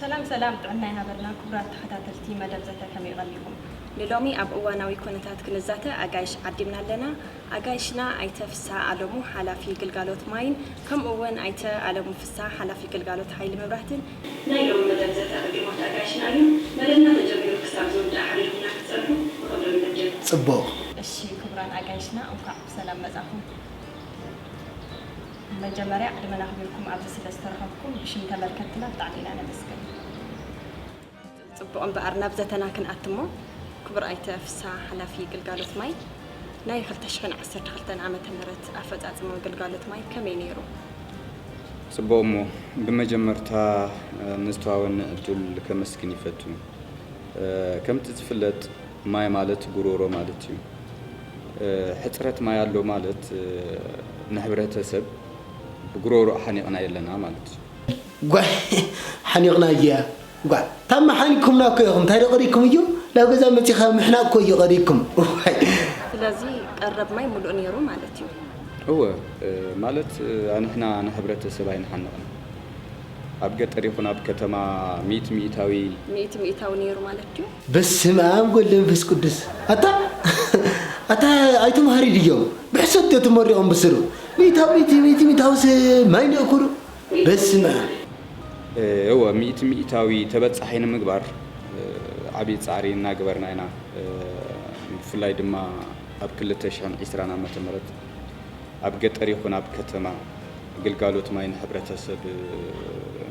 ሰላም ሰላም፣ ጥዕና ይሃበልና ክቡራት ተኸታተልቲ መደብ ዘተ፣ ከመይ ቀኒኹም? ንሎሚ ኣብ እዋናዊ ኩነታት ክንዛተ ኣጋይሽ ዓዲምና ኣለና። ኣጋይሽና ኣይተ ፍስሃ ኣለሙ፣ ሓላፊ ግልጋሎት ማይን፣ ከምኡ እውን ኣይተ ኣለሙ ፍስሃ፣ ሓላፊ ግልጋሎት ሓይሊ መብራህትን ናይ ሎሚ መደብ ዘተ ዕዱማት ኣጋይሽና እዮም። መደብና ተጀሚሩ ክሳብ ዝውዳእ ሓቢርኩምና ክትጸንሑ ብኽብሪ ንዕድም። ጽቡቕ። እሺ ክቡራን ኣጋይሽና፣ እንኳዕ ብሰላም መጻኹም። መጀመርያ ዕድመን ኣኽቢርኩም ኣብዚ ስለ ዝተረኸብኩም ብሽም ተመልከትትና ብጣዕሚ ኢና ነመስግን። ጽቡቕ እምበኣር ናብ ዘተና ክንኣትሞ፣ ክቡር ኣይተ ፍስሃ ሓላፊ ግልጋሎት ማይ፣ ናይ ክልተ ሽሕን ዓሰርተ ክልተን ዓመተ ምህረት ኣፈጻጽማ ግልጋሎት ማይ ከመይ ነይሩ? ጽቡቕ እሞ፣ ብመጀመርታ ንዝተዋወኒ ዕድል ከመስግን ይፈቱ። ከምቲ ዝፍለጥ ማይ ማለት ጉሮሮ ማለት እዩ። ሕጽረት ማይ ኣሎ ማለት ንሕብረተሰብ ብጉሮሮ ሓኒቕና የለና ማለት እዩ። ጓይ ሓኒቕና እያ። ጓ ታማ ሓኒቅኩምና እኮ ኢኹም። እንታይ ዶ ቀሪኩም እዩ? ናብ ገዛ መጺኻ ምሕናቅ እኮ እዩ ቀሪኩም። ዋይ። ስለዚ ቀረብ ማይ ሙሉእ ነይሩ ማለት እዩ። እወ፣ ማለት ኣንሕና ንሕብረተሰብ ኣይንሓንቕን። ኣብ ገጠር ይኹን ኣብ ከተማ ሚእቲ ሚእታዊ ሚእቲ ሚእታዊ ነይሩ ማለት ድዩ? በስመ ኣብ ወወልድ ወመንፈስ ቅዱስ። ኣታ ኣታ ኣይቶም ሃሪ ድዮም? ብሕሰት እዮም ተመሪቖም ብስሩ። ሚእታዊ ሚእቲ ሚእቲ ሚእታውስ ማይ ንእኩሩ። በስመ ኣብ። እወ፣ ሚእቲ ሚእታዊ ተበጻሒ ንምግባር ዓብዪ ጻዕሪ እናገበርና ኢና። ብፍላይ ድማ ኣብ ክልተ ሽሕን ዕስራን ዓመተ ምህረት ኣብ ገጠር ይኹን ኣብ ከተማ ግልጋሎት ማይ ንሕብረተሰብ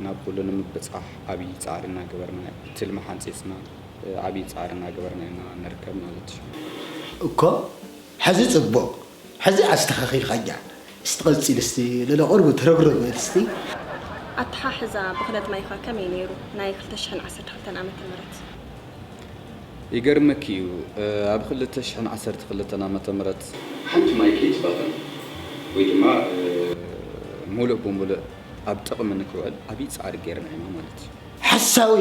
ናብ ኩሉ ንምብጻሕ ዓብዪ ጻዕሪ እናገበርና፣ ትልሚ ሓንጺጽና ዓብዪ ጻዕሪ እናገበርና ኢና ንርከብ ማለት እዩ። እኮ፣ ሕዚ ጽቡቕ፣ ሕዚ ኣስተኻኺልካያ። እስቲ ቀጺል እስቲ፣ ለለ ቁሩብ ተረግረግ በል እስቲ። ኣተሓሕዛ ብኽነት ማይኻ ከመይ ነይሩ ናይ ክልተ ሽሕን ዓሰርተ ክልተን ዓመተ ምህረት? ይገርመኪ እዩ፣ ኣብ ክልተ ሽሕን ዓሰርተ ክልተን ዓመተ ምህረት ሓንቲ ማይ ከይትባኸን ወይ ድማ ሙሉእ ብሙሉእ ኣብ ጥቕሚ ንክውዕል ዓብዪ ጻዕሪ ጌርና ኢና ማለት እዩ። ሓሳዊ፣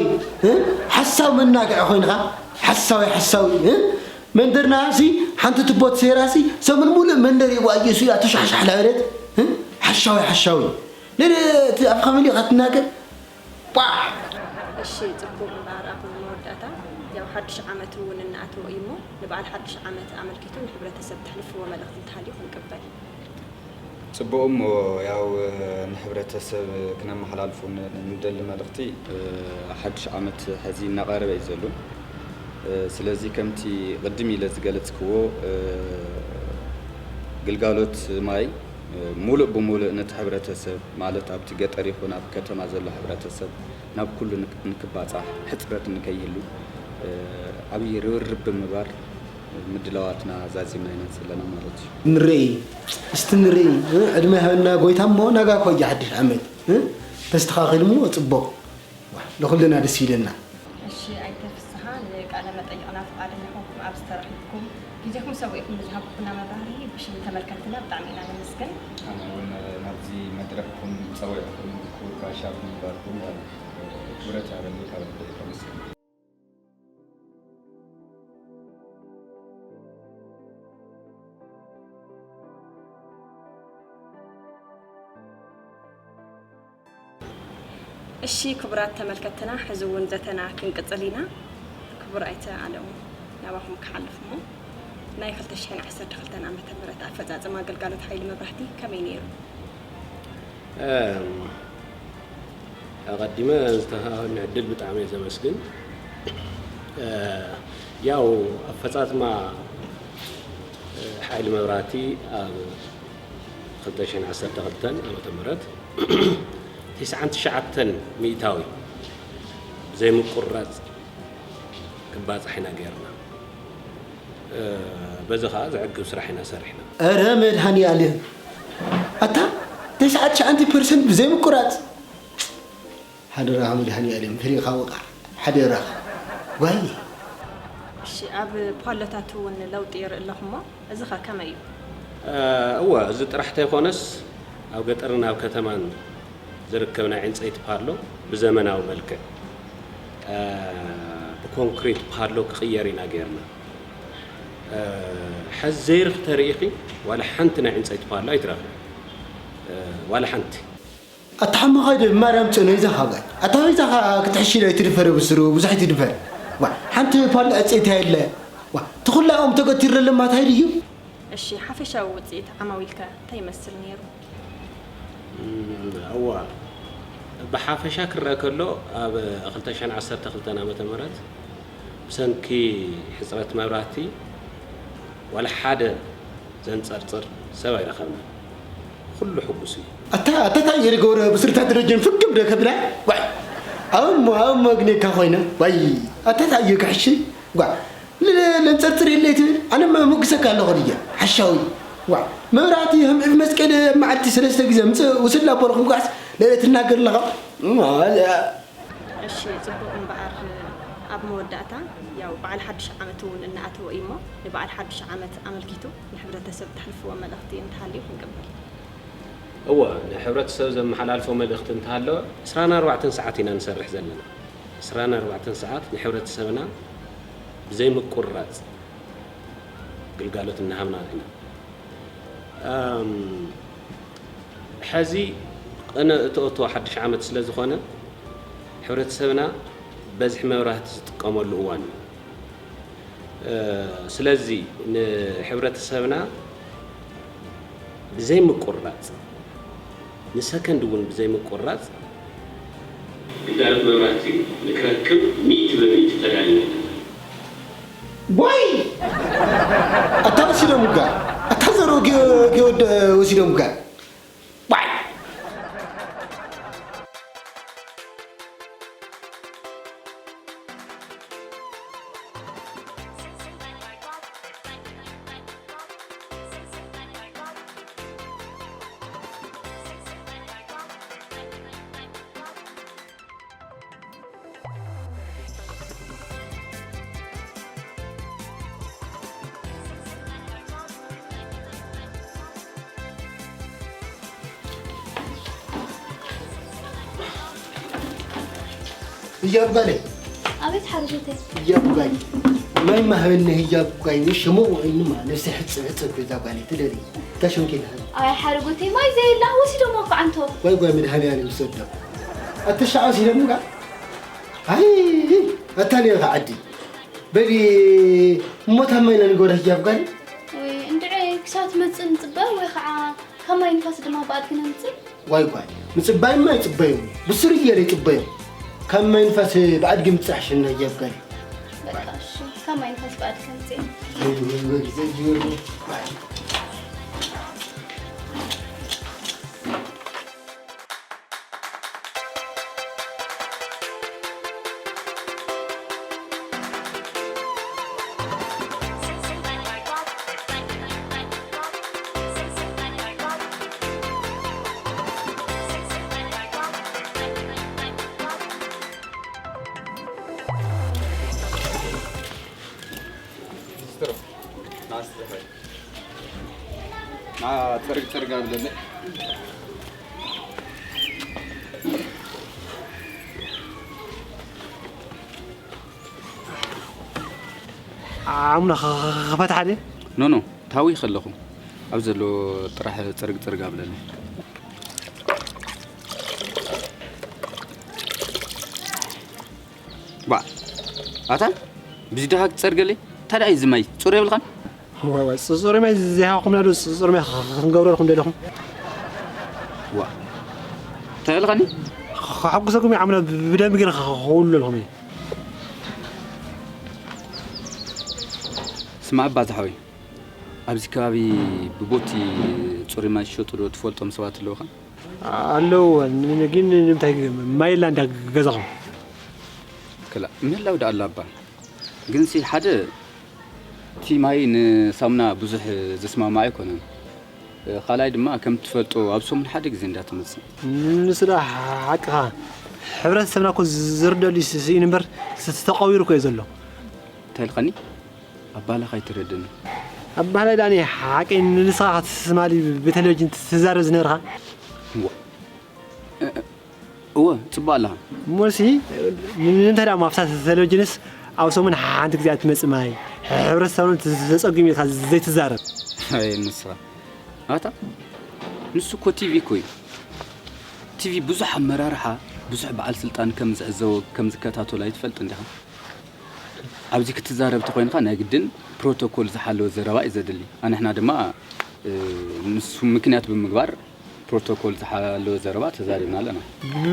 እ? ሓሳዊ መናግዒ ኮይንኻ፣ ሓሳዊ፣ ሓሳዊ፣ እ? መንደርና ሲ ሓንቲ ትቦ ተሰይራ ሲ ሰሙን ሙሉእ መንደር ይዋእየሱ እያ ተሻሕሻሕ ላበለት፣ እ? ሓሻዊ፣ ሓሻዊ። ለለ እቲ ኣፍኻ መሊእኻ ትናገር። ቧዕ! እሺ፣ ጽቡቕ እምበኣር ኣብ መወዳእታ ያው ሓድሽ ዓመት እውን እናኣተወ እዩ እሞ ንበዓል ሓድሽ ዓመት ኣመልኪቱ ንሕብረተሰብ ተሕልፍዎ መልእኽቲ እንተሃልዩ ክንቅበል። ጽቡቕ እሞ ያው ንሕብረተሰብ ክነመሓላልፎ ን-፣ ንደሊ መልእኽቲ፣ ሓድሽ ዓመት ሕዚ እናቐረበ እዩ ዘሎ። ስለዚ ከምቲ ቅድም ኢለ ዝገለጽክዎ፣ ግልጋሎት ማይ ሙሉእ ብሙሉእ ነቲ ሕብረተሰብ፣ ማለት ኣብቲ ገጠር ይኹን ኣብ ከተማ ዘሎ ሕብረተሰብ ናብ ኩሉ ንክ-፣ ንክባጻሕ፣ ሕጽረት ንከይህሉ፣ እ፣ ዓብዪ ርብርብ ብምግባር ምድላዋትና ዛዚምና ኢና ዘለና ማለት እዩ። ንርኢ፣ እስቲ ንርኢ፣ እ፣ ዕድመ ይሃበና ጎይታ እሞ ናጋ ኮ እዩ ሓድሽ ዓመት፣ እ፣ ተስተኻኺሉ እሞ ጽቡቕ። ዋ፣ ንኹልና ደስ ይብለና። እሺ፣ ኣይተ ፍስሃ፣ ንቃለ መጠይቕና ፍቓደኛ ኾንኩም ኣብዚ ተረኺብኩም ግዜኹም ሰዊእኩም ንዝሃብኩምና መብራህርሂ ብሽም ተመልከትትና ብጣዕሚ ኢና ነመስግን። ኣነ እውን ናብዚ መድረኽኩም ጸዊዕኩም ክቡር ጋሻ ብምግባርኩም ክብረት ይሃበኒ፣ ካብ ልበይ ከመስግን። እሺ ክቡራት ተመልከትና፣ ሕዚ እውን ዘተና ክንቅጽል ኢና። ክቡር ኣይተ ኣለሙ፣ ናባኹም ክሓልፍ እሞ፣ ናይ ክልተ ሽሕን ዓሰርተ ክልተን ዓመተ ምህረት ኣፈጻጽማ ግልጋሎት ሓይሊ መብራህቲ ከመይ ነይሩ? እም፣ ኣቐዲመ ዝተሃበኒ ዕድል ብጣዕሚ እየ ዘመስግን። እ፣ ያው ኣፈጻጽማ፣ እ፣ ሓይሊ መብራህቲ ኣብ ክልተ ሽሕን ዓሰርተ ክልተን ዓመተ ምህረት፣ ተስዓን ትሽዓተን ሚእታዊ ዘይምቁራጽ ክባጻሕ ኢና ገይርና። እ፣ በዚ ኸኣ ዘዕግብ ስራሕ ኢና ሰሪሕና። ኧረ መድሃኒኣለም! ኣታ ተስዓን ትሽዓን ፐርሰንት ብዘይምቁራጽ! ሓደራኻ መድሃኒኣለም፣ ፍሪኻ ውቃዕ፣ ሓደራኻ። ዋይ! እሺ፣ ኣብ ፓሎታት እውን ለውጢ ይርኢ ኣለኹ እሞ፣ እዚ ኸ ከመይ እዩ? እ፣ እወ፣ እዚ ጥራሕ ተይኮነስ፣ ኣብ ገጠርን ኣብ ከተማን ዝርከብ ናይ ዕንጸይቲ ፓሎ ብዘመናዊ መልክዕ፣ እ፣ ብኮንክሪት ፓሎ ክቕየር ኢና ገይርና። እ፣ ሕዚ ዘይርኺ ተርኢኺ፣ ዋላ ሓንቲ ናይ ዕንጸይቲ ፓሎ ኣይትረኽቢ። እ፣ ዋላ ሓንቲ። ኣታ ሓማኻ ዶ ማርያም ጽዮን፣ ይዛኻ ጋይ። ኣታ ይዛኻ ክትሕሽለ ኣይትድፈር፣ ብስሩ ብዙሕ ኣይትድፈር። ዋ፣ ሓንቲ ፓል ዕጽይቲ የለ። ዋ፣ ትኹላኦም ተገቲሩ ለማት ሃይል እዩ። እሺ፣ ሓፈሻዊ ውጽኢት ዓማዊልከ እንታይ ይመስል ነይሩ? እም፣ እዋ፣ ብሓፈሻ ክረአ ከሎ፣ ኣብ ክልተ ሽሕን ዓሰርተ ክልተን ዓመተ ምህረት ብሰንኪ ሕጽረት መብራህቲ ዋላ ሓደ ዘንጸርጽር ሰብ ኣይረኸብናን። ኩሉ ሕጉስ እዩ። ኣታ፣ ኣታ፣ እንታይ እየ ዝገብሮ? ብስርታት ደረጀን ፍግም ዶ ከብላ? ዋይ! ኣሞ፣ ኣሞ ግኔካ ኮይነ። ዋይ! ኣታ፣ እንታይ እየ ክሕሺ? ጓ! ለ-፣ ለ-፣ ለንጸርጽር የለይ ትብል? ኣነ መ-፣ መጉሰካ ኣለኹ ድየ? ሓሻዊ። ዋይ! መብራህቲ ከም ዒፍ መስቀል ኣብ መዓልቲ ሰለስተ ግዜ ምጽእ ውስድ ላቦ ለኹም ጓስ ለለ ትናገር ኣለኻ? እሞ፣ እሺ፣ ጽቡቕ እምበኣር፣ ኣብ መወዳእታ፣ ያው፣ በዓል ሓድሽ ዓመት እውን እናኣተወ እዩ እሞ፣ ንበዓል ሓድሽ ዓመት ኣመልኪቱ ንሕብረተሰብ ተሕልፍዎ መልእኽቲ እንተሃልዩ ክንቅበል። እወ፣ ንሕብረተሰብ ዘመሓላልፎ መልእኽቲ እንተሃለወ፣ ዕስራን ኣርባዕተን ሰዓት ኢና ንሰርሕ ዘለና። ዕስራን ኣርባዕተን ሰዓት ንሕብረተሰብና ብዘይምቁርራጽ ግልጋሎት እናሃብና ኢና። ኣም፣ ሕዚ ቅነ እተእቶ ሓድሽ ዓመት ስለ ዝኾነ፣ ሕብረተሰብና በዝሒ መብራህቲ ዝጥቀመሉ እዋን እዩ። እ፣ ስለዚ ንሕብረተሰብና ብዘይምቁርራጽ፣ ንሰከንድ እውን ብዘይምቁርራጽ፣ ግልጋሎት መብራህቲ ንክረክብ ሚእቲ በሚእቲ ተዳሊና ኣለና። ዋይ! ኣታ ወሲዶምካ፣ ኣታ ዘሮ ገ-፣ ገወደ ወሲዶምካ። ዋይ! ህያብ ጓለይ። ኣቤት ሓርጎተይ። ህያብ ጓይ። ማይ ማህበኒ ህያብ ጓይ። ንሽሙ ውዒንማ ነፍሲ ሕጽብ ሕጽብ ገዛ ጓለይ ትደሊ። ታሽምኪ ለሃ። ኣይ ሓርጎተይ፣ ማይ ዘየላ ወሲዶሞ እኮ ዓንቶ። ዋይ ጓይ መድሃኔ ዓለም ዝሰዶ። ኣተሻዖ ሲለምካ። ኣይ፣ ኣታልዮ ከዓዲ። በሊ፣ እሞ ታማይና ንገብራ ህያብ ጓል? ወይ፣ እንድዒ ክሳብ ትመጽእ ንጽበ ወይ ኸዓ ካብ ማይ ንፋስ ድማ ብኣድጊ ነምጽእ? ዋይ ጓል፣ ምጽባይማ ይጽበዩ። ብስሩ እየ ዘይጽበዩ። ካብ ማይ ንፋስ ብኣድጊ ምጽራሕ ሽና ህያብ ጓል። በቃ፣ እሺ፣ ካብ ማይ ንፋስ ብኣድጊ ነምጽእ። ሊስትሮ፣ ና እስቲ ዝሓይ። ና፣ ጽርግ ጽርግ ኣብለለይ። ዓምና ኸ-፣ ኸ-፣ ኸ-፣ ኸፈትሓ ድየ? ኖ፣ ኖ፣ ታዊ ከለኹ ኣብ ዘሎ ጥራሕ ጽርግ ጽርግ ኣብለለይ። ባ፣ ኣታ፣ ብዚ ደሃ ክትጸርገለይ? ታዲያ እዚ ማይ ጽሩይ የብልካን? ዋ፣ ዋ፣ ጽ-፣ ጽሩይ ማይ ዘይሃብኹምና ዶ ጽ-፣ ጽሩይ ማይ ኽ-፣ ኽ-፣ ክንገብረልኩም ደለኹም? ዋ፣ እንታይ ኢልካኒ? ኸ-፣ ኸ-፣ ከሐጉሰኩም እየ ዓምና ብ-፣ ብደንቢ ገይረ ኸ-፣ ኸ-፣ ከውልለልኩም እየ። ስማዕ፣ ኣባ ዝሓወይ፣ ኣብዚ ከባቢ ብቦቲ ጽሩይ ማይ ዝሸጡ ዶ ትፈልጦም ሰባት ኣለውኻ? ኣለዉ፣ ን-፣ ን-፣ ግን ንምንታይ ማይ የላ እንዳ ገዛኹም? ክላ-፣ ምህላው ደኣ ኣላ እባ። ግንሲ ሓደ፣ እቲ ማይ ንሳሙና ብዙሕ ዘስማማዕ ኣይኮነን። ካልኣይ ድማ፣ ከም ትፈልጦ፣ ኣብ ሰሙን ሓደ ግዜ እንዳ ትመጽእ። ንሱ ደኣ ሓቅኻ። ሕብረተሰብና እኮ ዝርደኣሉ ስ-፣ ስኢኑ እምበር፣ ስ-፣ ተቐቢሩ እኮ እዩ ዘሎ። እንታይ ኢልካኒ? ኣባህላኻ ኣይተረድእን። ኣባህላይ ደኣ ሓቂ ንስኻ ክትስማሊ ብቴሌቪዥን ትዛረብ ዝነበርካ? እዋ። እ-፣ እ-፣ እወ፣ ጽቡቕ ኣለኻ። እሞሲ፣ ን-፣ ንምንታይ ደኣ ማፍሳስ ቴሌቪዥንስ ኣብ ሰሙን ሓንቲ ግዜ ትመጽእ ማይ? ሕብረተሰብና ተጸጊሙ ኢልካ ዘይትዛረብ? ኣይ፣ ንስኻ። ኣታ፣ ንሱ እኮ ቲቪ እኮ እዩ። ቲቪ ብዙሕ ኣመራርሓ፣ ብዙሕ በዓል ስልጣን ከም ዝዕዘቦ፣ ከም ዝከታተሎ ኣይትፈልጥን ዲኻ? ኣብዚ ክትዛረብ ተኾይንካ ናይ ግድን ፕሮቶኮል ዝሓለወ ዘረባ እዩ ዘድሊ። ኣንሕና ድማ፣ እ፣ ንሱ ምክንያት ብምግባር ፕሮቶኮል ዝሓለወ ዘረባ ተዛሪብና ኣለና።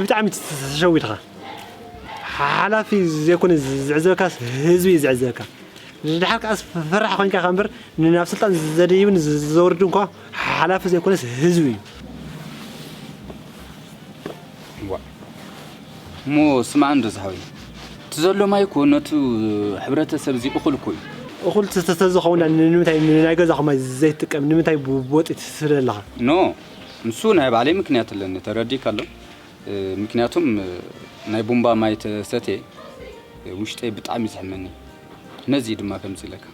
ብጣዕሚ ተሸዊድኻ። ሓላፊ ዘይኮነ ዝዕዘበካስ ህዝቢ እዩ ዝዕዘበካ። ድሓር ከኣስ ፈራሕ ኮይንካ ኢኻ እምበር፣ ን-፣ ናብ ስልጣን ዘደይብን ዘ-፣ ዘወርድን እኳ ሓላፊ ዘይኮነስ ህዝቢ እዩ። ዋ። እሞ ስማዕ እንዶ ዝሓወይ፣ እቲ ዘሎ ማይ እኮ ነቱ ሕብረተሰብ እዚ እኹል እኮ እዩ። እኹል ተ-፣ ተ-፣ ተዝኸውን ን-፣ ንምንታይ ን-፣ ናይ ገዛኹም ማይ ዘይትጥቀም? ንምንታይ ብ-፣ ብወጢ ትስለ ኣለኻ? ኖ፣ ንሱ ናይ ባዕለይ ምክንያት ኣለኒ፣ ተረዲእካ ኣሎ። እ፣ ምክንያቱም፣ እ፣ ናይ ቡምባ ማይ ተሰትየ፣ እ፣ ውሽጠይ ብጣዕሚ እዩ ዝሕመኒ። ነዚ እዩ ድማ ከምዚ ኢለካ።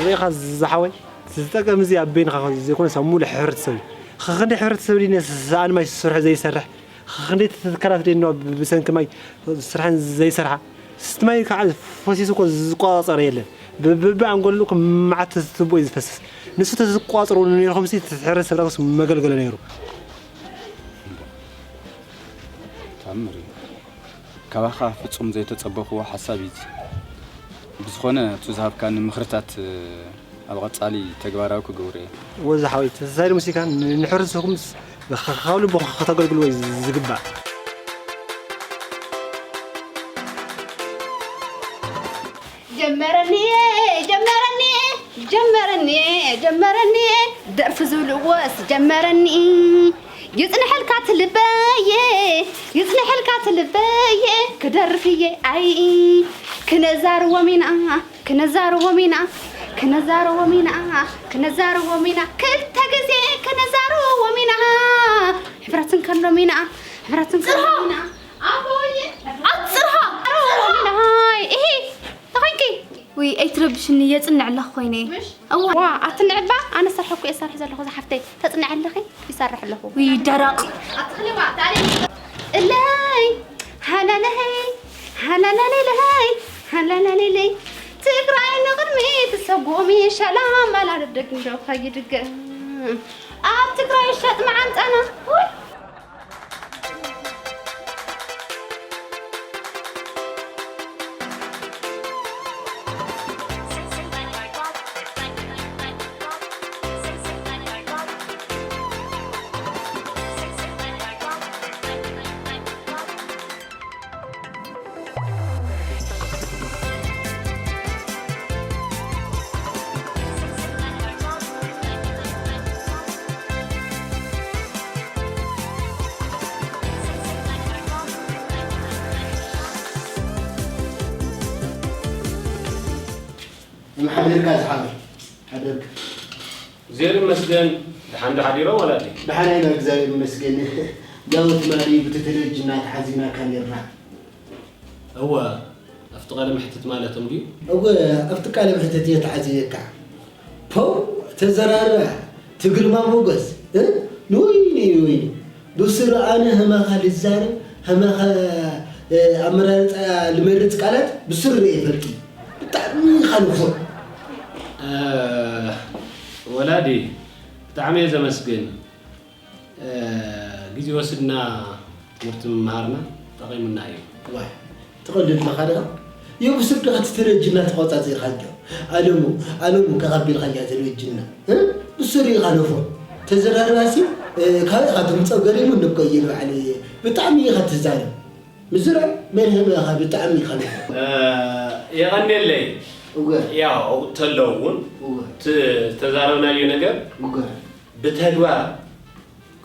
ርኢኻ ዝሓወይ፣ ዝጠቀም እዚ ኣብ በይንኻ ዘይኮነስ ኣብ ሙሉእ ሕብረተሰብ እዩ። ኸ-፣ ክንደይ ሕብረተሰብ ድዩ ነዚ ሰኣን ማይ ዝሰርሖ ዘይሰርሕ? ኸ-፣ ክንደይ ትካላት ድዩ ብ-፣ ብሰንኪ ማይ ስርሐን ዘይሰርሓ? ስቲ ማይ ከዓ ፈሲሱ እኮ ዝቆጻጸር የለን። ብ-፣ ብ-፣ ብኣንጎሉ እኮ መዓት ትቦ እዩ ዝፈስስ። ንሱ ተዝቆጻጸሩ ነይርኹም ሲ እቲ ሕብረተሰብ ዳጎስ መገልገለ ነይሩ። ታምር እዩ። ካባኻ ፍጹም ዘይተጸበኽዎ ሓሳብ እዩ እዚ። ብዝኾነ፣ እቲ ዝሃብካኒ ምኽርታት፣ ኣብ ቐጻሊ ተግባራዊ ክገብሮ እየ። ወዛ ሓወይ፣ ተሳይድ ሙሲካ ን-፣ ንሕብረተሰብኩምስ ካብ ልቦ ከተገልግልዎ እዩ ዝግባእ። ጀመረኒ፣ ጀመረኒ፣ ጀመረኒ፣ ጀመረኒ፣ ደርፊ ዝብልዎስ ጀመረኒ። ይጽንሐልካ ትልበየ፣ ይጽንሐልካ ትልበየ፣ ክደርፍ እየ ኣይ። ክነዛርቦም ኢና፣ ክነዛርቦም ኢና፣ ክነዛርቦም ኢና፣ ክነዛርቦም ኢና፣ ክልተ ግዜ ክነዛርቦም ኢና። ሕብረት ክንከሎም ኢና፣ ሕብረት ክንከሎም ኢና። ኣቦየ፣ ኣጽርሃ! ኣሮይ፣ እሂ፣ ተኾይንኪ? ውይ፣ ኣይትረብሽኒ፣ የጽንዕ ኣለኹ ኮይነ። ምሽ? እዋ። ዋ፣ ኣትንዕባ፣ ኣነ ሰርሐኩ እየ ሰርሕ ዘለኹ፣ ዝሓፍተይ። ተጽንዕ ኣለኺ? ይሰርሕ ኣለኹ። ውይ፣ ደረቕ። ኣትኽልባ፣ ታዲያ። እለይ፣ ሃለለይ፣ ሃለለለይ፣ ሃለለለይ። ትግራይ ንቕድሚት ትሰጎሚ፣ ሸላም ኣላደደግ እንዶ ከይድገም። ኣብ ትግራይ ሸጥ መዓንጣና። ውይ። መሓደርካ ዝሓወይ፣ ሓደርካ። እግዚኣብሔር ይመስገን፣ ደሓን ዶ ሓዲሮም ወላዲ? ደሓን ኢና፣ እግዚኣብሔር ይመስገን። ያው ትማሊ ብቲ ቴሌቪዥን ተሓዚናካ ነርና። እወ፣ ኣብቲ ቃለ መሕትት ማለቶም ድዩ? እወ፣ ኣብቲ ቃለ መሕትት እየ ተዓዚበካ። ፖው፣ ተዘራርባ፣ ትግርማ ሞገስ፣ እ? ንወይኒ፣ ንወይኒ። ብስሩ ኣነ ህማኻ ልዛረብ፣ ህማኻ፣ እ፣ ኣመራርጻ ልመርጽ ቃላት ብስሩ ርእየ ፈልጢ። ብጣዕሚ ኢኻ ንፉዕ። እ፣ ወላዲ፣ ብጣዕሚ እየ ዘመስግን። እ፣ ግዜ ወስድና ትምህርቲ ምምሃርና ጠቒሙና እዩ። ዋይ፣ ትቐልድ ኣለኻ ዲኻ? የብስር ዲኻ እቲ ቴሌቪዥንና ተቖጻጺርካዮ? ኣለሙ፣ ኣለሙ ከቐቢልካያ ቴሌቪዥንና፣ እ? ብስሩ ኢኻ ነፎ። ተዘራርባሲ፣ እ፣ ካበይ ኢኻ ትምጸእ ገሪሙኒ እኮ እየ ንባዕለይ። ብጣዕሚ ኢኻ ትዛረብ። ምዝራብ መርህም ኢኻ፣ ብጣዕሚ ኢኻ ነፎ። እ፣ የቐንየለይ። እወ። ያው፣ ተለው እውን እወ። እቲ ዝተዛረብናዮ ነገር እወ። ብተግባር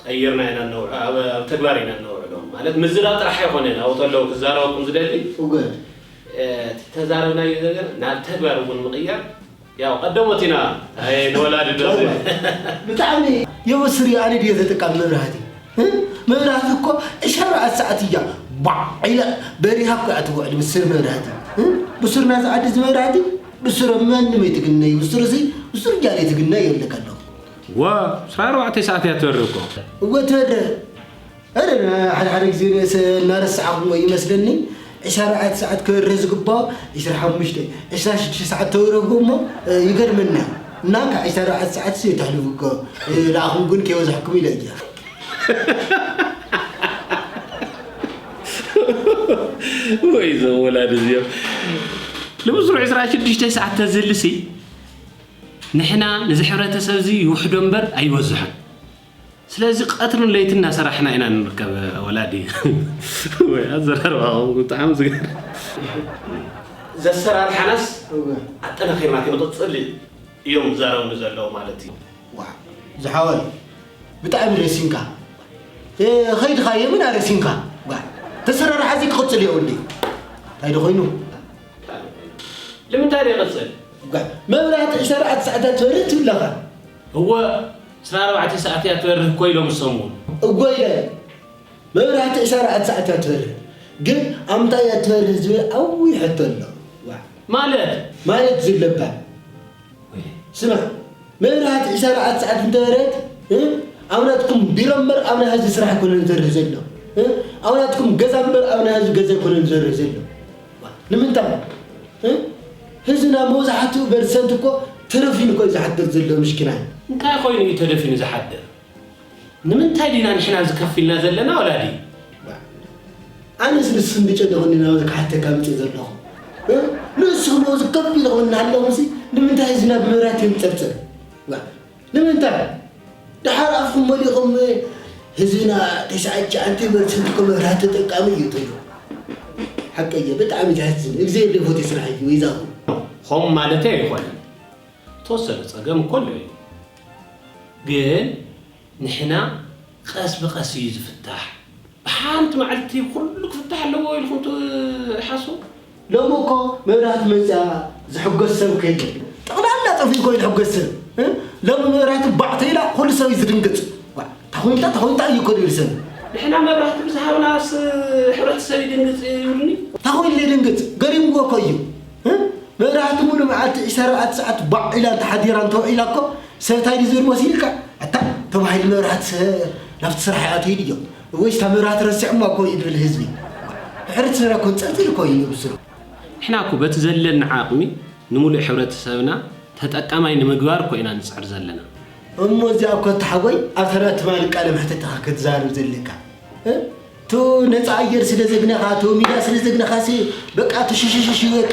ቀይርና ኢና እነውዕ-፣ ኣብ፣ ኣብ ተግባር ኢና እነውዕሎ። ማለት ምዝራብ ጥራሕ ኣይኮነን፣ ኣብኡ ተለዉ ክዛረበኩም ዝደሊ። እወ። እ፣ እቲ ተዛረብናዮ ነገር ናብ ተግባር እውን ምቕያር፣ ያው ቀደሞት ኢና፣ ኣይ፣ ንወላዲ ዶ እወ። ብጣዕሚ የበስር እዩ፣ ኣነ ድየ ተጠቃሚ መብራህቲ? እ? መብራህቲ እኮ ዕስራ ኣርባዕተ ሰዓት እያ፣ ባዕ ኢላ በሪሃ እኮ እያ ትውዕል፣ ብስር መብራህቲ። እ? ብስር ናይዚ ዓዲ እዚ መብራህቲ፣ ብስር መንም ኣይትግነይ፣ ብስር እዚ፣ ብስር እያለ ኣይትግነይ ይብለካ ኣለኹ። ዋ፣ ዕስራ ኣርባዕተ ሰዓት እያ ትበርህ እኮ። እወ ትበርህ። እረ፣ ሓደ ሓደ ግዜ ስ-፣ እናረሳዕኹሞ ይመስለኒ፣ ዕስራ ኣርባዕተ ሰዓት ክበርህ ዝግባኦ ዕስራ ሓሙሽተ፣ ዕስራ ሽዱሽተ ሰዓት ተብርህዎ እሞ፣ እ፣ ይገርመና። እና ካብ ዕስራ ኣርባዕተ ሰዓት ሲ ተሕልፉ እኮ፣ እ፣ ንዓኹም ግን ከይበዝሐኩም ኢለ እየ። ወይ ዘወላድ እዚኦም። ልብስሩ ዕስራ ሽዱሽተ ሰዓት ተዝህልሲ፣ ንሕና ነዚ ሕብረተሰብ እዚ ይውሕዶ እምበር ኣይወዝሖን። ስለዚ ቀትርን ለይትን እናሰራሕና ኢና ንርከብ ወላዲ። ወይ ኣዘራርባኹም ብጣዕሚ ዝገርም። ዘሰራርሓናስ እወ። ኣጠናኺርና ክንቕጽል እዮም ዝዛረቡኒ ዘለዉ ማለት እዩ። ዋ፣ ዝሓወይ፣ ብጣዕሚ ረሲንካ። እ፣ ኸይድኻ የምን ኣረሲንካ? ዋ፣ ተሰራርሓ እዚ ክቕጽል እየ ወዲ። እንታይ ዶ ኾይኑ? ንምንታይ ዶ ይቕጽል? ዋ፣ መብራህቲ ዕስራ ኣርባዕተ ሰዓታት ትበርህ ትብለኻ። እወ፣ ዕስራ ኣርባዕተ ሰዓት እያ ትበርህ እኮ ኢሎም እሶም እውን። እወ ኢለ። መብራህቲ ዕስራ ኣርባዕተ ሰዓት እያ ትበርህ። ግን ኣብ ምንታይ እያ ትበርህ ዝብል ዓብዪ ሕቶ ኣሎ። ዋ። ማለት? ማለት ዝለባ። ስማዕ፣ መብራህቲ ዕስራ ኣርባዕተ ሰዓት እንተበረት፣ እ? ኣብ ናትኩም ቢሮ እምበር ኣብ ናይ ህዝቢ ስራሕ ኣይኮነን ዝሰርሕ ዘሎ። እ? ኣብ ናትኩም ገዛ እምበር ኣብ ናይ ህዝቢ ገዛ ኣይኮነን ዝሰርሕ ዘሎ። ዋ፣ ንምንታይ? እ? ህዝብና መብዛሕትኡ ፐርሰንት እኮ ተረፊኑ እኮ እዩ ዝሓድር ዘሎ፣ ምሽኪናይ። እንታይ ኮይኑ እዩ ተደፊኑ ዝሓድር? ንምንታይ ዲና ንሕና እዚ ከፍ ኢልና ዘለና ወላዲ? ኣነስ ንስኽን ብጨደቑኒ ናብዚ ክሓተካ መፅእ ዘለኹ። እ? ንስኽን ኣብዚ ከፍ ኢልኹ እናሃለኹምሲ ንምንታይ ህዝብና ብመብራህቲ የንፀርፅር? ዋ፣ ንምንታይ? ደሓር ኣፍኩም መሊኹም ህዝብና ተስዓን ትሽዓተ ፐርሰንት እኮ መብራህቲ ተጠቃሚ እዩ ትብሉ። ሓቀየ ብጣዕሚ ዘሕዝን። እግዚኣብሔር ደፎት ስራሕ እዩ ይዛኹም። ኾም ማለተይ ኣይኮነን። ተወሰነ ጸገም እኮ ኣሎ እዩ። ግን ንሕና ቀስ ብቐስ እዩ ዝፍታሕ። ብሓንቲ መዓልቲ ኩሉ ክፍታሕ ኣለዎ ኢልኩም ትሓስቡ? ሎሚ እኮ መብራህቲ መጽያ ዝሕጎስ ሰብ ከይደ። ጠቕላላ ጠፊኡ እኮ እዩ ዝሕጎስ ሰብ። እ? ሎሚ መብራህቲ ባዕ ተኢላ ኩሉ ሰብ እዩ ዝድንግጽ። ዋ፣ ታኾይንታ፣ ታኾይንታ እዩ እኮ ዝብል ሰብ። ንሕና መብራህቲ ብዝሃብናስ ሕብረተሰብ ይድንግጽ ይብሉኒ? ታኾይንለ ይድንግጽ? ገሪምዎ እኮ እዩ። እ? መብራህቲ ሙሉ መዓልቲ ዕስራ ኣርባዕተ ሰዓት ባዕ ኢላ እንተሓዲራ እንተውዒላ እኮ ሰብ እንታይ ድዩ ዝብል መሲልካ? ኣታ ተባሂሉ መብራህቲ ስ-፣ ናብቲ ስራሕ ይኣትዩ ድዮም? ወይስ እታ መብራህቲ ረሲዖማ እኮ እዩ ዝብል ህዝቢ። ድሕሪ እቲ ስራሕ እኮ ንጸርጽር እኮ እዩ ንብስሩ። ንሕና እኮ በቲ ዘለና ዓቕሚ ንምሉእ ሕብረተሰብና ተጠቃማይ ንምግባር እኮ ኢና ንጽዕር ዘለና። እሞ እዚኣ እኮ ተሓጎይ ኣብታ ናይ ትማሊ ቃለ መሕተትኻ ክትዛረብ ዘለካ። እ? እቱ ነፃ ኣየር ስለ ዘግነኻ፣ እቱ ሚዳ ስለ ዘግነኻሲ በቃ ትሽሽሽሽ ይበቃ።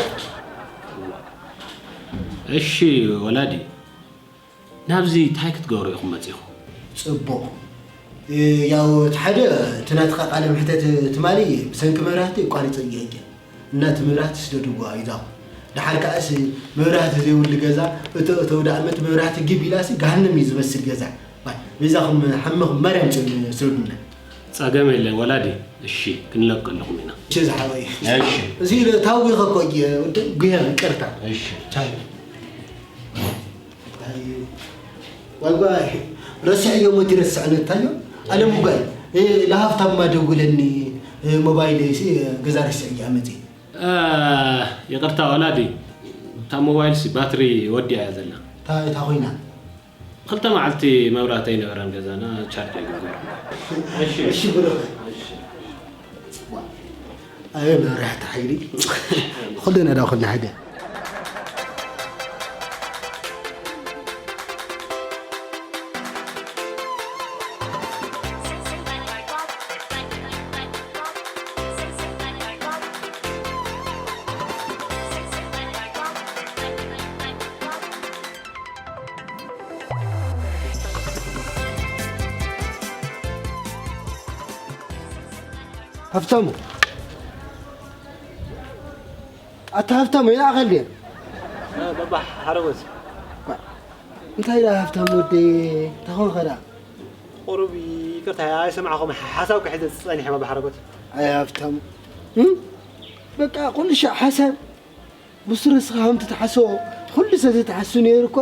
እሺ ወላዲ፣ ናብዚ እንታይ ክትገብሩ ኢኹም መጺኹም? ጽቡቕ። እ፣ ያው እቲ ሓደ እቲ ናትኻ ቃለ መሕተት ትማሊ ብሰንኪ መብራህቲ ኣቋሪጸ እየ። እና እቲ መብራህቲ ስደድዎ ኣይዛኹም። ደሓር ከኣስ መብራህቲ ዘይብሉ ገዛ እቶ፣ እቶ ወደ ዓመት መብራህቲ ግብ ኢላሲ ገሃነም እዩ ዝመስል ገዛ። ባይ፣ በይዛኹም ሓመኹም ማርያም ጽን-፣ ስደዱና። ጸገም የለን ወላዲ። እሺ፣ ክንለቀልኹም ኢና። እሺ ዝሓወይ። እሺ። እዚ ታዊኸ እኮ እየ፣ ወዲ ጉያ ይቅርታ። እሺ። ቻው። ኣይ፣ ዋይ፣ ዋይ፣ ረሲዐዮ ሞት ይረስዕ ነታዮ። ኣለሙ ጓይ፣ እ፣ ለሃብታማ ደውለኒ፣ እ፣ ሞባይል ሲ፣ እ፣ ገዛ ረሲዐያ መጺ። እ፣ ይቕርታ ወላዲ፣ እታ ሞባይል ሲ ባትሪ ወዲኣ እያ ዘላ። እታ፣ እታ ኮይና። ክልተ መዓልቲ መብራህቲ ኣይነበረን ገዛና፣ ቻርጅ ኣይግበርን። እሺ። እሺ፣ ብሩኽ። እሺ። ኣየ መብራህቲ ሓይሊ። ኩልና ዳ ኩልና ሓደ። ሃብታሙ። ኣታ ሃብታሙ፣ ይለኣኸል ድየ? እ፣ ባባ ሓረጎት። እንታይ ደኣ ሃብታሙ ወደይ፣ እንታይ ኾንካ ደኣ? ቁሩብ ይቅርታ፣ ኣይሰማዕኹም። ሓሳብ ክሕዘ ጸኒሐ፣ ባባ ሓረጎት። ኣይ ሃብታሙ። እም? በቃ ኩሉ ሻዕ ሓሳብ። ብሱሩ ንስኻ ከምቲ ትሓስቦ፣ ኩሉ ሰብ ዘይትሓስብ ነይሩ እኮ፣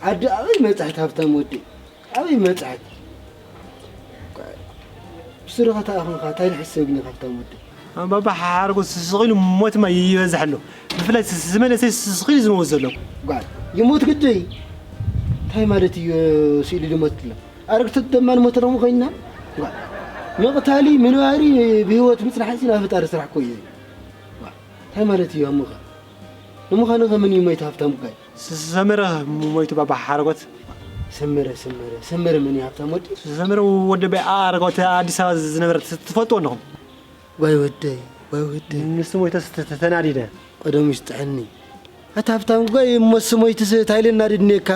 ዓዲ ኣበይ መጻሕቲ ሃብታም ወዲ? ኣበይ መጻሕቲ? ብሱሩ ኸተኣኹምካ፣ እንታይ ንሕሰብ ግን ሃብታም ወዲ? ኣንባባ ሓርጎ ስስቕ ኢሉ ሞትማ ይበዝሕ ኣሎ። ብፍላይ ስ-፣ ዝመለሰ ስስቕ ኢሉ ዝመውት ዘሎ። ጓል፣ ይሞት ግደይ? እንታይ ማለት እዩ ስኢሉ ዝሞት ኣሎ? ኣረግቶት ደማ ንሞት ረኽሙ ኮይንና? ጓል፣ ምቕታሊ፣ ምንባሪ፣ ብህይወት ምጽናሕሲ ናይ ፈጣሪ ስራሕ እኮ እዩ። ጓል፣ እንታይ ማለት እዩ ኣሞኻ? ንምዃኑ ከ መን እዩ ሞይቱ ሃብታም ጓይ? ስ-፣ ሰመረ ሞይቱ ባባ ሓረጎት። ሰመረ፣ ሰመረ፣ ሰመረ መን እዩ ሃብታም ወዲ? ሰመረ ወዲ በይ ኣረጎት ኣዲስ ኣበባ ዝነበረ ት-፣ ትፈልጥዎ ኣለኹም? ጓይ ወደይ፣ ወይ ወደይ። ንሱ ሞይተስ ተ- ተ- ተናዲደ። ቀደሙ ይስጥሐኒ። ኣታ ሃብታም ጓይ እሞ እሱ ሞይትስ እንታይ ኢለ እናደድንየካ?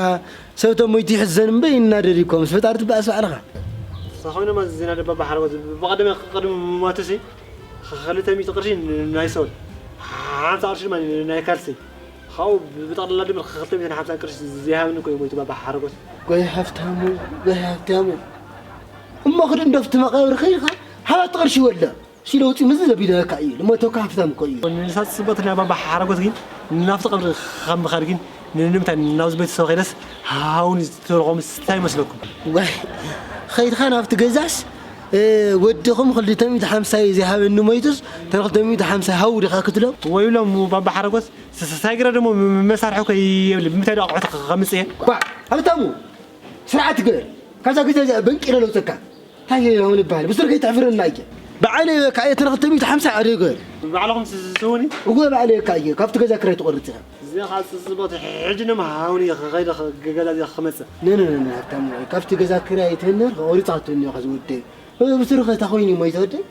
ሰብ ተሞይቱ ይሕዘን እምበይ ይናደድ እኮ ምስ ፈጣሪ ትበኣስ ባዕልኻ። ሳኾይኖማ ዜና ደባ ባሕረጎት ብቐደመ ቅድሚ ሞትሲ ክልተ ሚእቲ ቅርሺ ን- ናይ ሶል ሓምሳ ቅርሺ ድማ ን- ናይ ካልሲ ካብኡ ብ- ብጠቕላላ ድማ ክልተ ሚእትን ሓምሳን ቅርሺ ዘይሃብኒ እኮ እዩ ሞይቱ ባባ ሓረጎት። ጓይ ሃብታሙ ጓይ ሃብታሙ እሞ ክድ እንደፍቲ መቃብር ኸይድኻ ሓባት ቅርሺ ወለ ሲለውፂ ምዝ ዘቢለካ እዩ ልሞተካ ሃብታም እኮ እዩ። ንሳት ፅበት ናይ ባባ ሓረጎት ግን ናብቲ ቀብሪ ከም ምኻድ ግን ንምንታይ ናብዚ ቤተሰብ ኸይደስ ሃውን ዝተረኾም ስታይ ይመስለኩም? ዋይ ኸይድኻ ናብቲ ገዛስ ወድኹም ክልተ ሚእቲ ሓምሳ እዩ ዝሃበኒ ሞይቱስ ተን ክልተ ሚእቲ ሓምሳ ሃው ዲኻ ክትብሎም? ወይብሎም ባባ ሓረጎት ሳይግረ ደሞ መሳርሒ ኮ የብል ብምንታይ ኣቑሑት ከምፅእ እየ? ሃብታሙ ስርዓት ግበር ካብዛ ገዛ እዚኣ በንቂረ ለውፀካ። እንታይ ሆን ይበሃል ብስር ከይተሕፍረና እየ። ብዓይነ በካ እየ ተን ክልተ ሚእቲ ሓምሳ ዓደ ግበር። ባዕልኹም ስስውኒ እወ ባዕለ በካ እየ ካብቲ ገዛ ክራይ ትቆርፅ ኢኻ። እዚኣ ከዓ ፅፅቦት ሕጂ ንም ሃውኒ ከኸይደ ገዛ እዚኣ ክመፅእ ነነነነ ሃብታሙ ካብቲ ገዛ ክራይ ትህነር ቆሪፃ ክትህኒ ኢኻ ዝወደይ። ብስር ከታ ኮይኑ እሞ ይተወደይ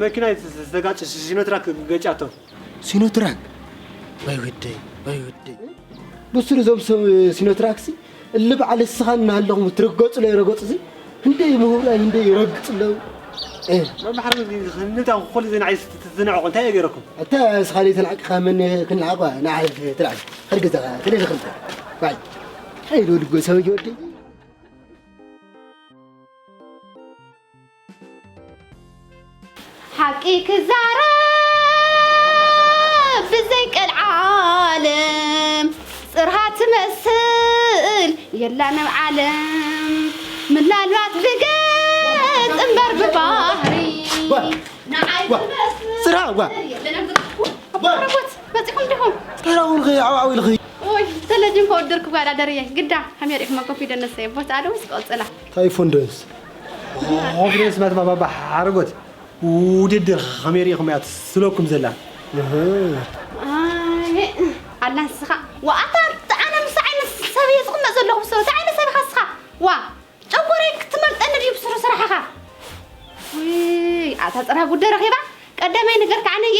መኪና ዝተጋጨ ሲኖትራክ ገጫቶ። ሲኖትራክ ወይ ወደይ ወይ ወደይ ብስሩ እዞም ሰብ ሲኖትራክሲ እሊ በዓል እስኻ እናሃለኹም ትርገፁ ለይ ረገፁ ዚ ህንደይ ምህብላይ ህንደይ ይረግፅ ኣለዉ። መምሓር ክንታ ኩሉ ዚ ንዓይ ትንዕቑ እንታይ እየ ገይረኩም? ኣታ እስኻ ለይ ተናዕቅኻ መን ክንዓቋ ንዓይ ትልዓል ኸድ ገዛኻ ተለለ ኽልተ ባይ ሓይሉ ልጎ ሰበይ ወደይ ሓቂ ክዛረብ ብዘይ ቀልዓለም ጽርሃ ትመስል የላን ኣብ ዓለም ምናልባት ብገጽ እምበር ብባህሪ ንዓይ ትመስል ጽርሃ ዋ የለን ኣብ ዝረኽቡ ኣቦ ረቦት መጺኹም ዲኹም? ጽርሃ እውን ኸ ዓው ዓው ኢልኺ ኦይ ተለጅም ከወደርኩ ጓዳ ደርየ ግዳ ከመይ ርኢኹም ኮንፊደንስ የቦት ኣደ ወይስ ቆጽላ እንታይ ኮንፊደንስ ኮንፊደንስ ማለት ባባ ሓረጎት ውድድር ከመይ ርኢኹም እያ ትስለኩም ዘላ ኣላ ንስኻ ወኣታ ኣነ ምስ ዓይነት ሰብ እየ ዝቕመጥ ዘለኹ ብሰብ እንታይ ዓይነት ሰብ ኢኻ ንስኻ ዋ ጨጎረይ ክትመልጠኒ ድዩ ብስሩ ስራሕኻ ውይ ኣታ ፅራ ጉደ ረኺባ ቀዳማይ ነገር ከዓ ነይ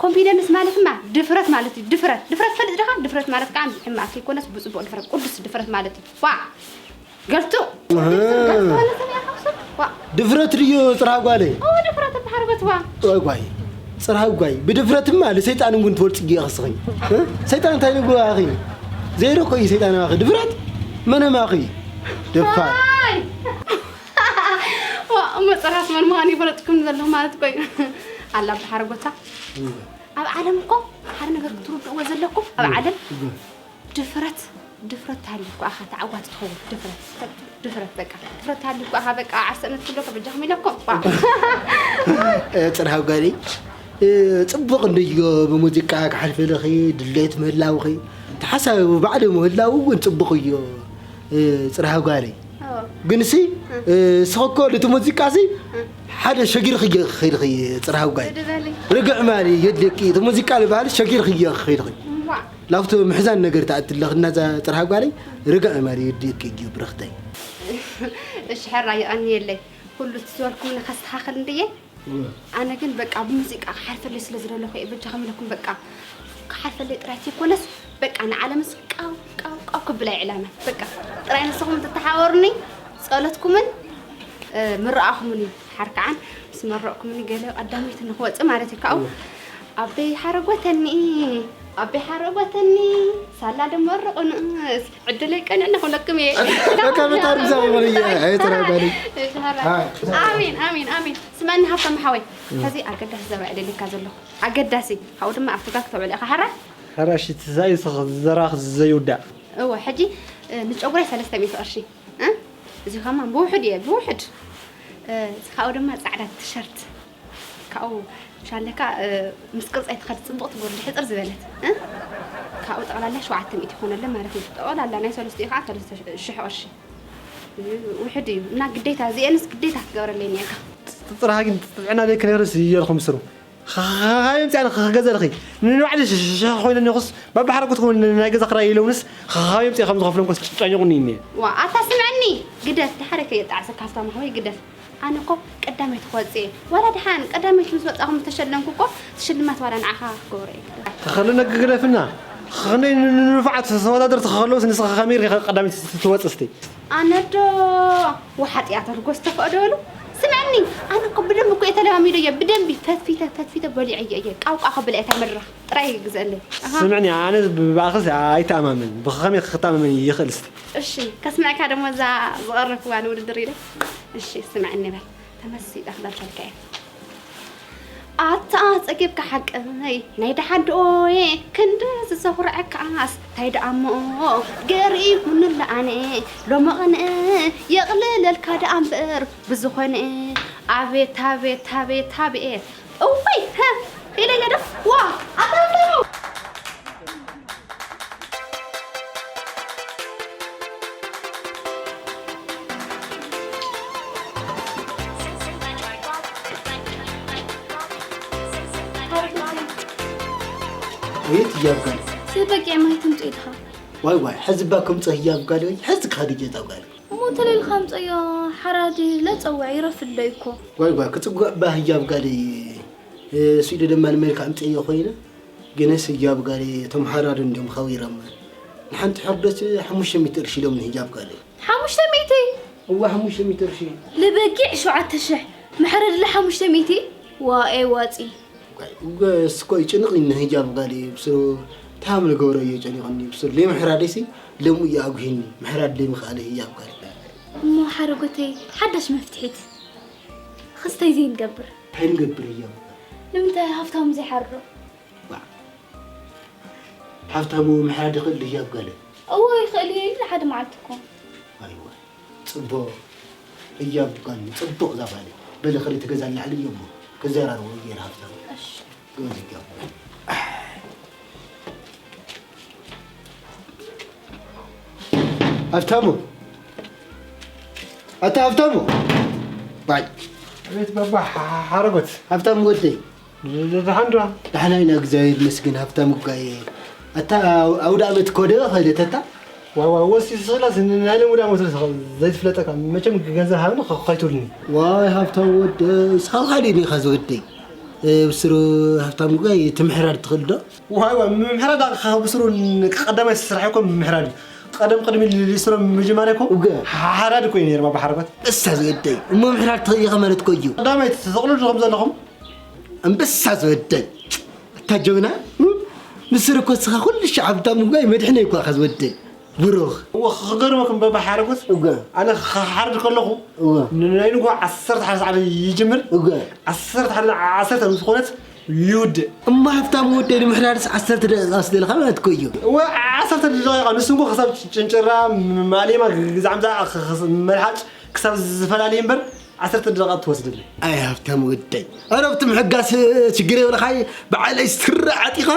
ኮንፊደንስ ማለት ድማ ድፍረት ማለት እዩ። ድፍረት ድፍረት ፈልጥ ዲኻ? ድፍረት ማለት ከዓ ሕማቅ ከይኮነስ ብፅቡቅ ድፍረት ቅዱስ ድፍረት ማለት እዩ። ዋ ገልቱ ድፍረት ድዩ ፅርሃ ጓለይ? ድፍረት ባሕርበት ዋ ዋይ ጓይ ፅርሃ ጓይ ብድፍረትማ ልሰይጣን እውን ትወልፅ ጊ ክስኽኝ ሰይጣን እንታይ ንግባ ኺ ዘይረኮ እዩ ሰይጣን ማኺ ድፍረት መነ ማኺ ደፋር እሞ ፅራስ መን ምዃን ይፈለጥኩም ዘለኹ ማለት ኮይኑ ኣላ ብሓረጎታ ኣብ ዓለም እኮ ሓደ ነገር ክትርድእዎ ዘለኩም ኣብ ዓለም ድፍረት ድፍረት ተሃልዩ እኮ ኣኻ ተዓዋቲ ትኸውን ድፍረት ድፍረት በቃ ድፍረት ተሃልዩ እኮ ኣኻ በቃ ዓርሰነት ክብለኩም በጃኹም ኢለኩም ጽንሃው ጋሪ ጽቡቕ እንደዮ ብሙዚቃ ክሓልፈልኺ ድሌት ምህላውኺ ተሓሳቢ ባዕሊ ምህላው እውን ጽቡቕ እዮ ጽንሃው ጋሪ ግንሲ ስኸኮ ልቲ ሙዚቃ ሲ ሓደ ሸጊርኺ ኸይድኺ ጽርሃው ጋይ ርግዕ ማሊ የድልየኪ እቲ ሙዚቃ ዝበሃል ሸጊርኺ ኸይድኺ ላፍቶ ምሕዛን ነገር ተኣትለኽ እናዛ ጽርሃው ጋለይ ርግዕ ማሊ የድልየኪ እዩ ብረኽተይ እሺ ሕራ የቐንየለይ ኩሉ ትዝበልኩም ንኸስተኻኸል እንድየ ኣነ ግን በቃ ብሙዚቃ ክሓልፈለይ ስለ ዝደለኹ እየ በጃኹም ኢለኩም በቃ ክሓልፈለይ ጥራይ ዘይኮነስ በቃ ንዓለምስ ቃው ቃው ቃው ክብላ እየ ዕላመ በቃ ጥራይ ንስኹም ትተሓወሩኒ ጸሎትኩምን ምርቓኹምን እዩ ሓር ከዓን ምስ መረቕኩምኒ ገለ ቀዳመይቲ ንክወፅእ ማለት እዩ ካብኡ ኣበይ ሓረጎተኒ ኣበይ ሓረጎተኒ ሳላ ደመርቑንስ ዕድለይ ቀንዕና ክብለኩም እየ በቃ በታ ርግዛ ይበል እየ ኣይተራዳኒ ኣሜን ኣሜን ኣሜን ስመኒ ሃብቶም ሓወይ ሕዚ ኣገዳሲ ዘረባ እየ ደልካ ዘለኹ ኣገዳሲ ካብኡ ድማ ኣብቲ ጋር ክተውዕል ኢኻ ሓራ ሕራሽ ትዛይ ዘራኽ ዘይውዳእ እወ ሕጂ ንጨጉረይ ሰለስተ ሚእቲ ቅርሺ እዚ ከማን ብውሕድ እየ ብውሕድ ካብኡ ድማ ፃዕዳ ቲሸርት ካብኡ ሻለካ ምስ ቅርፀይ ትኸድ ፅቡቕ ትጎርዲ ሕፅር ዝበለት ካብኡ ጠቕላላ ሸውዓተ ሚእቲ ይኾነለ ማለት እዩ ጠቕላላ ናይ ሰለስቲኡ ከዓ ሰለስተ ሽሕ ቅርሺ ውሕድ እዩ እና ግዴታ እዚአንስ ግዴታ ክትገብረለይ እኒአካ ጥራሃ ግን ጥዕና ደይ ክነርስ እየልኩም ስሩ ኻኻዮም ፂኣን ክገዘልኺ ንንባዕሊ ሸኻ ኮይነ ኒኹስ ባባሓረኩት ክውን ናይ ገዛ ክራይ ኢለውንስ ኻኻዮም ፂ ከም ዝኸፍሎም ኮስ ጨኒቑኒ እኒአ ዋ ኣታ ስምዐኒ ግደፍ ድሓረ ከየጣዕሰካ ሃብታም ሓወይ ግደፍ ኣነ እኮ ቀዳመይቲ ክወፅእ እየ። ዋላ ደሓን ቀዳመይቲ ምስ ወፃኹም ተሸለምኩ እኮ ሽልማት ዋላ ንዓኻ ክገብሮ እየ። ተኸለነ ግግደፍና። ኸኸነይ ንንፋዓት ተወዳደርቲ ከኸለውስ ንስኻ ከመይ ኢኻ ቀዳመይቲ ትወፅእ እስቲ? ኣነ ዶ ወሓጥያት ኣልጎስ ተፈቕደሉ? ስምዐኒ፣ ኣነ እኮ ብደንቢ እኮ እየ ተለማሚደ እየ። ብደንቢ ፈትፊተ ፈትፊተ በሊዐ እየ እየ። ቃውቃ ከብላ እየ እታ መድረኽ። ጥራይ ግዘለይ። ኣሃ። ስምዕኒ፣ ኣነ ብኣኽስ ኣይተኣማመን። ብኸመይ ክተኣማመን ይኽእል እስቲ? እሺ፣ ከስምዕካ ደሞ እዛ ዝቐረብክዋ ንውድድር ኢለ። እሺ፣ ስምዕኒ በል። ተመሲጣ ክደርፈልካ እየ። ኣታ ጸጊብካ ሓቀይ ናይ ደሓን ዶ'የ ክንድዚ ዘኹርዐካስ ታይ ደኣ እሞ ገሪሙኒ ለኣነ ሎሚ ቐነ የቕልለልካ ደኣ እምበር ብዝኾነ ኣቤት ኣቤት ኣቤት ኣቤት እውይ ሀ ኢለ ገደፍ ዋ ኣታ ወይት እያብጋል ስበቂ ማይ ትምጡ ኢልኻ ዋይ ዋይ ሕዚ ባ ከምፀ ህያብ ጋል ወይ ሕዚ ካዲ ጌታ ጋል እሞ ተለልካ ምፀዮ ሓራዲ ለፀውዕ ይረፍለይ እኮ ዋይ ዋይ ክፅጉዕ ባ ህያብ ጋል ስኢደ ደማ ንመልካ ኣምፅእዮ ኮይነ ግነስ ህያብ ጋል እቶም ሓራዲ እንዲዮም ኸዊሮም ንሓንቲ ሕርደት ሓሙሽተ ሚእቲ ቅርሺ ኢሎም ንህያብ ጋል ሓሙሽተ ሚእቲ እዋ ሓሙሽተ ሚእቲ ቅርሺ ልበጊዕ ሸውዓተ ሽሕ መሕረድለ ሓሙሽተ ሚእቲ ዋኤ ዋፂ እስኮ ይጭንቕ እኒ ህጃብ ጋዲ ብስሩ ታም ልገብሮ እዮ ጨኒቕኒ ብስሩ ለይምሕራደይሲ ለሙ እዩ ኣጉሂኒ ምሕራድ ለይምኽኣለ ህያብ ጋዲ እሞ ሓረጎተይ ሓዳሽ መፍትሒት ክስተይ ዘይንገብር እንታይ ንገብር ህያብ ንምንታይ ሃፍታሙ ዘይሓርዶ ሃፍታሙ ምሕራድ ይኽእል ድዩ ኣብ ጋለ? እወ ይኽእል እየ ኢሉ ሓደ መዓልቲ እኮ። ኣይወ ጽቡቕ ህያብ ጓል ጽቡቕ እዛ ጓል በሊ ኽሊ ትገዛ ላዕሊ እዮ እሞ ክዘራርቦ እየ ንሃፍታሙ። እሺ። ጎበዝ ህያብ ጓል። ሃፍታሙ ኣታ ሃፍታሙ ባይ ኣቤት ባባ ሓረጎት ሃፍታሙ ወደይ ደሓን ዶ? ደሓን ኢና እግዚኣብሔር ይመስገን ሃብታም እኳ እየ። ኣታ ኣውደ ኣመት እኮ ደበ ኸደት ኣታ። ዋይ ዋይ ወሲ ስኽላስ ናይ ሎም ኣውደ ኣመት ዘይትፍለጠካ መቸም ገንዘብ ሃብኒ ከይትብልኒ። ዋይ ሃብታም ወደይ እስኻ ካልእ ኢኻ ዝወደይ። ብስሩ ሃብታም እኳ ትምሕራድ ትኽእል ዶ? ዋይ ዋይ ምምሕራድ ብስሩ ቀዳማይ ስራሕ እኮ ምምሕራድ እዩ። ቀደም ቅድሚ ሊስትሮ ምጅማር እኮ ሓራድ እኮ እዩ ነይሩ ባባ ሓረጎት። እሳ ዝወደይ እሞ ምሕራድ ትኽእል ኢኻ ማለት እኮ እዩ። ቀዳማይ ትኽእሉ ዶ ከም ዘለኹም? ኣንበሳ ዝወደይ ኣታ ጀግና ምስር እኮ እስኻ ኩሉ ሻዕ ሃብታም እኳ መድሕነይ እኳ ኢኻ ዝወደይ ብሩኽ እወ ክገርመኩም በባ ሓረጎት እወ ኣነ ክሓርድ ከለኹ እወ ናይ ንጎ ዓሰርተ ሓደ ሰዓት ይጅምር እወ ዓሰርተ ሓደ ዓሰርተ ምስ ዝኾነት ይውድእ እሞ ሃብታም ወደይ ንምሕራድስ ዓሰርተ ደቂቓ ስደልኻ ማለት እኮ እዩ እወ ዓሰርተ ደቂቓ ንሱ እንኮ ክሳብ ጭንጭራ ማሌማ ግዛዕምዛ መልሓጭ ክሳብ ዝፈላለየ እምበር ዓሰርተ ደቂቃ ትወስደለይ። ኣይ ሃብታም ወደይ ኣረ ኣብቲ ምሕጋስ ችግር የብልኻይ ብዓለይ ስረ ዓጢኻ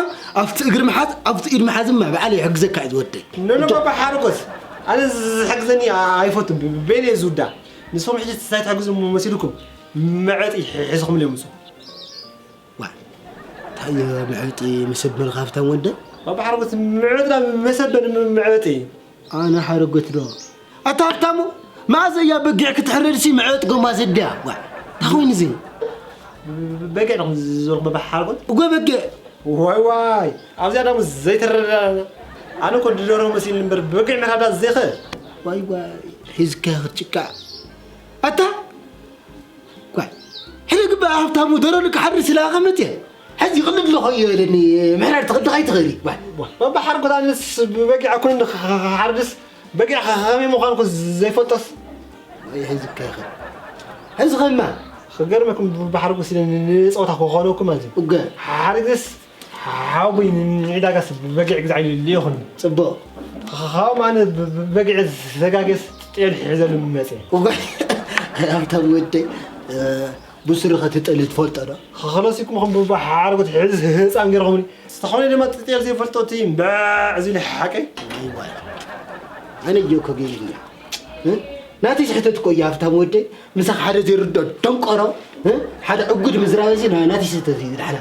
ኣብቲ እግሪ ምሓዝ ኣብቲ ኢድ ምሓዝማ ብዓለይ ይሕግዘካ እዩ ዝወደይ። ኖኖ ባባ ሓረጎት ኣነ ዝሕግዘኒ ኣይፈቱን ቤለ ዝውዳ ንስኹም ሕጂ እንታይ ትሕግዙ መሲልኩም መዐጢ ሒዝኹምለይ ምፁ። ዋ እንታይ መዐጢ መሰበንኻ ሃብታም ወደይ። ባባ ሓረጎት መዐጢ ዳ መሰበን መዐጢ ኣነ ሓረጎት ዶ ኣታ ሃብታሙ መኣዘ እያ በጊዕ ክትሕረድሲ መዐጥ ጎማ ዘድያ ዋ እንታይ ኮይኑ እዚ በጊዕ ዶ ዝዞርኩ በባ ሓረጎት እጎ በጊዕ ዋይ ዋይ ኣብዚኣ ዳሙ ዘይተረዳዳና ኣነ እኮ ድደሮ መሲል እምበር በጊዕ ምሕራዳ ዘይኽእል ዋይ ዋይ ሒዝካ ክትጭቃዕ ኣታ ጓይ ሕደ ግባ ሃብታሙ ደረሉ ክሓርስ ኢላ ከመት እየ ሕዚ ይቕልድ ኣለኹ እዩ ኢለኒ ምሕራድ ትኽእል ዶ ከይትኽእል እዩ ጓይ ባባ ሓርጎት ኣነስ ብበጊዕ ኣይኮነን ክሓርድስ በጊዕ ከመይ ምዃኑ እኮ ዘይፈልጦስ ወይ ሕዚ ከይኽእል ሕዚ ኸማ ክገርመኩም ባባ ሓርጎት ኢለ ንፀወታ ክኾነኩም ማለት እዩ እገ ሓደ ግዜስ ሓወቦይ ንዕዳጋስ በጊዕ ግዛዕ ኢሉ ልኢኹኒ። ጽቡቕ። ኻው ማነ በጊዕ ዘጋግየስ ጤል ሒዘሉ መጸ። እዋይ ሃብታም ወደይ ብስሩ ኸትጠሊ ትፈልጦ ዶ? ኸለሲኩም ኸም ብባሓርጎት ሕዚ ህፃን ገይርኹምኒ። ዝተኾነ ድማ ጤል ዘይፈልጦ እቲ እምባዕ እዚ ኢሉ ሓቀይ። ኣነ እየ እኮ ገይርኛ። ናተይ ስሕተት እኮ እየ ሃብታም ወደይ። ምሳኻ ሓደ ዘይርድኦ ደንቆሮ ሓደ ዕጉድ ምዝራብ እዚ ናተይ ስሕተት እዩ ዝድሓና።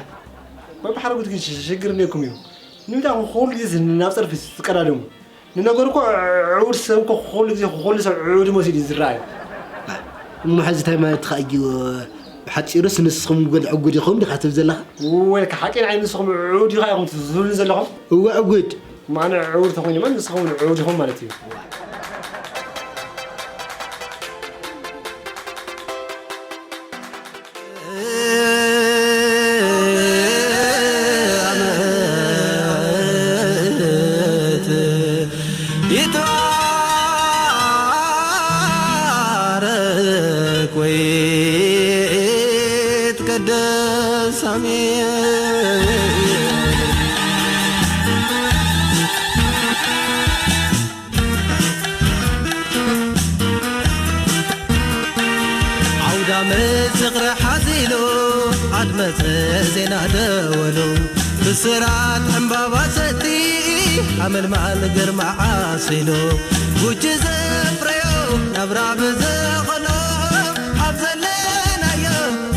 በብሓረጉት ግን ሽግር እኒኦኩም እዩ። ንምንታይ ኢኹም ኩሉ ግዜ ናብ ፀርፊ ትቀዳደሙ? ንነገሩ እኮ ዕቡድ ሰብ እኮ ኩሉ ግዜ ኩሉ ሰብ ዕቡድ መሲሉ እዩ ዝረኣዩ። እሞ ሕዚ እንታይ ማለትካ እዩ? ብሓጺሩስ ንስኹም ግን ዕጉድ ኢኹም ዲኻ ትብል ዘለኻ? እወ፣ ኢልካ ሓቂ ንዓይ ንስኹም ዕጉድ ኢኻ ኢኹም ትብሉኒ ዘለኹም? እወ፣ ዕጉድ። እሞ ኣነ ዕጉድ ተኾይነ እሞ ንስኹም እውን ዕጉድ ኢኹም ማለት እዩ። ይትባረክ ወይ ይትቀደስ፣ ኣሜን። ዓውደ ዓመት ዝኽሪ ሓዚሉ ኣድመጸ ዜና ደወሉ፣ ብስራት ዕምባባ ሰቲ ኣመልማል ግርማ ዓሲሉ፣ ጉጂ ዘፍረዮ ናብራ ብዘኸሎ፣ ኣብ ዘለናዮ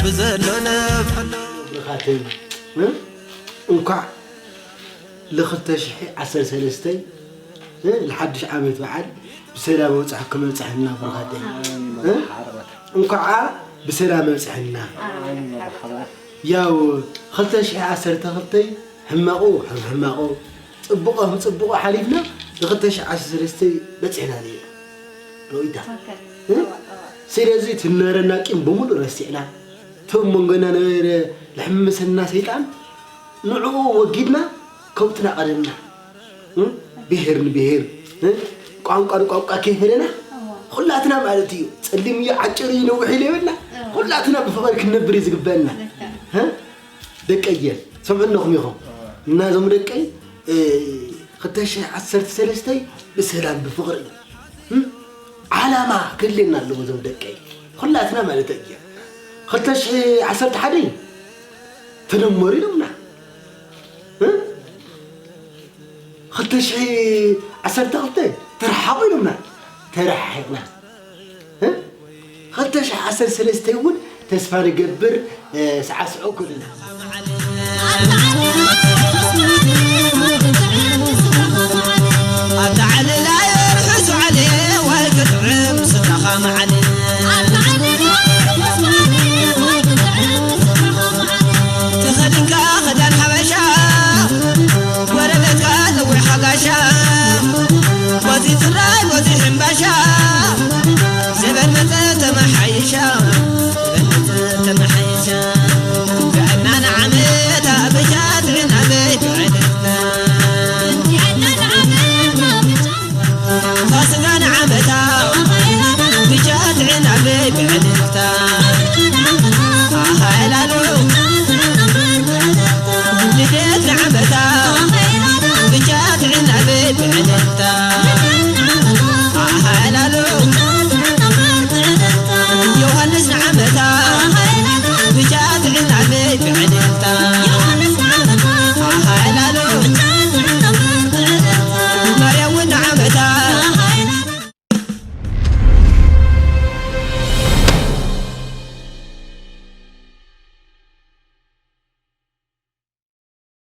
ብዘሎ ነፍሐሎ። ብኻትም፣ እ? እንኳዕ ለ ክልተ ሽሕ ዓሰርተ ሰለስተ እ፣ ንሓድሽ ዓመት በዓል ብሰላም ኣውጻእኩም ኣብጽሐና ብሩኻተይ። እ፣ እንኳዓ ብሰላም ኣብጽሐና። ያው ክልተ ሽሕ ዓሰርተ ክልተ ሕማቑ ከም ሕማቑ፣ ጽቡቑ ከም ጽቡቑ ሓሊፍና ን ክልተ ሽሕ ዓሰርተ ሰለስተ በጺሕና ነይሩ። ሮኢታ። እ? ስለዚ ትነረና ቂም ብምሉእ ረሲዕና፣ እቶም መንጎና ነበረ ልሕምሰና ሰይጣን ንዕኡ ወጊድና ከብትና ቀደምና። እ? ብሄር ንብሄር፣ እ? ቋንቋ ንቋንቋ ከይፈለና፣ እዋ። ኩላትና ማለት እዩ። ጸሊም እዩ፣ ዓጭር እዩ፣ ነዊሕ እዩ ለይበልና፣ እዋ። ኩላትና ብፍቕሪ ክንነብር እዩ ዝግበአና። ልክዕ። እ? ደቀየ፣ ሰምዑ ኣለኹም ኢኹም። እና እዞም ደቀይ፣ እ፣ ክልተ ሽሕ ዓሰርተ ሰለስተ ብሰላም ብፍቕሪ፣ እ? ዓላማ ክህልየና ኣለዎ እዞም ደቀይ። ኩላትና ማለት እዩ። ክልተ ሽሕ ዓሰርተ ሓደ ተደመሩ ኢሎምና። እ? ክልተ ሽሕ ዓሰርተ ክልተ ተረሓቑ ኢሎምና። ተረሓሒቕና። እ? ክልተ ሽሕ ዓሰርተ ሰለስተ እውን ተስፋ ንገብር፣ እ፣ ሰዓስዑ ክብሉና።